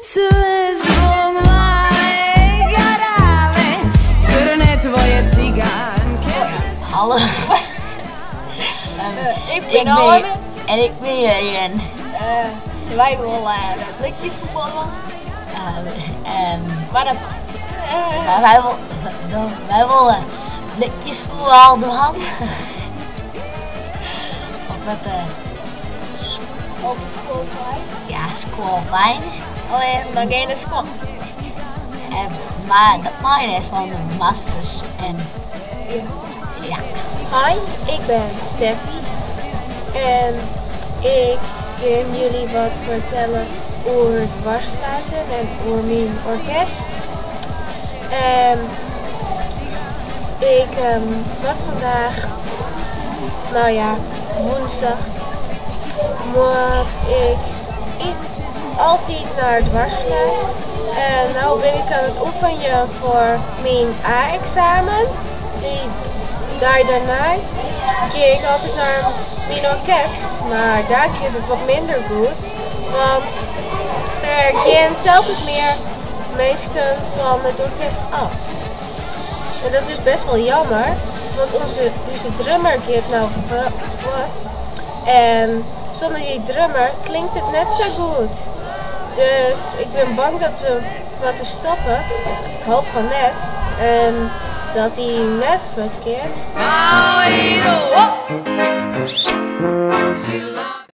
Sve zbog male garave, crne tvoje ciganke. Hallo. Ik bin Anne. En ik bin Jurjen. Wy wolle de blikjesfuotbal dwaan. Maar dat Wy wolle blikjesfuotbal dwaan. Op it Op it skoalplein. Ja, skoalplein. Oh en dan gean de skoft. Mar dat mei net fan de masters en ja. Hi, ik ben Steffi en ik gean jullie wat fertelle oer dwarsfluiten en oer myn orkest. En ik moat vandaag, nou ja, woensdag, moat ik altyd nei dwarsfluit. En no bin ik oan it oefenjen foar myn A-eksamen. Dy dei dêrnei gean ik altyd nei myn orkest, mar dêr giet it wat minder goed, want der gean telkens mear minsken fan it orkest ôf. En dat is best wol jammer, want onze, ús drummer giet no fuort en sûnder dy drummer klinkt it net sa goed. Dus ik bin bang dat we moatte stoppe. Ik hoop fan net. En dat dy net fuortgiet.